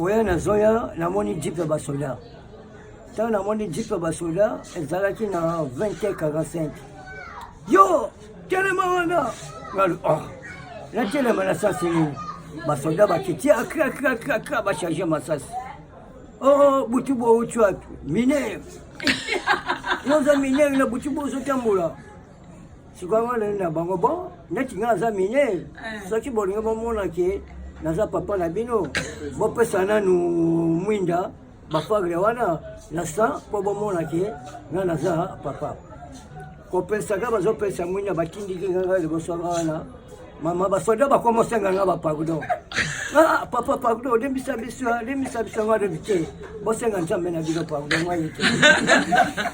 Oya nazoya namoni jeep ya basoda. Ntango namoni jeep ya basoda ezalaki na 20h45. Yo telema wana ngalo oh natelema na sasi nini? Basoda bakiti akra kra kra kra bacharge masasi. Oh butu bo uti wapi? Mineur. Yo oza mineur na butu bo ozotambola. Sikoyo nga nani na bango bon neti nga naza mineur eh. soki bolingi bomona ke naza papa na bino bopesa nanu mwinda bafagre wana na sa mpo bomona ke nga naza papa kopesaka bazopesa mwinda batindiki nga liboso nga wana mama basoda bakoma osenga nga bapardon ah, papa pardon olimbisa biso limbisa biso nga lobi te bosenga nzambe na bino pardon ngai te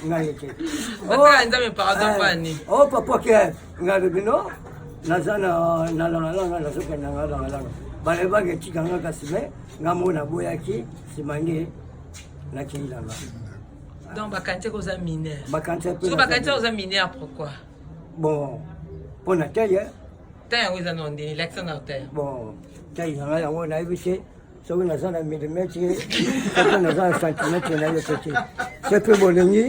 ngai te oh, oh papa ke ngai lobi no naza na langalanga nazokenda nga langalanga balebaki etika nga kasi me nga moko naboyaki nsima nde nakei na nga donc bakanisi oza mineur bakanisi oza mineur pourquoi bon mpo na taille taille yango eza na ndeni lakisa na taille bon taille na ngai yango nayebi te soki naza na millimetre soki naza na centimetre nayebi te te soki mpe bolingi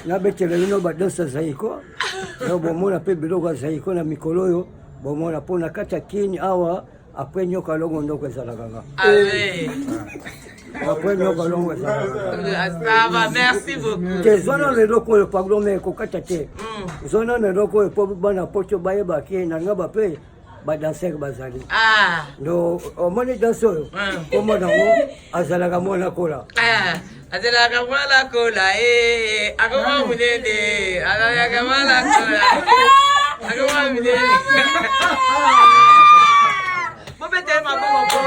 nabetela bino badanse ya zaiko yo bomona mpe biloko ya zaiko na mikolo oyo bomona mpo na kati ya kini awa Après nyoka longo ndoko ezalaka nga. Allez. Après nyoka longo ezalaka. Ça va, merci beaucoup. Te zwa nano eloko oyo pardon mais kokata te. Hmm. Zwa nano eloko oyo mpo bana poto bayeba ke na nga bape ba danseur bazali. Ah. Ndo omoni danse oyo. Hmm. Kombo nango azalaka mwana kola. Ah. Azelaka mwana kola eh, akoma munene. Azalaka mwana kola. Akoma munene. Bobetele maboko.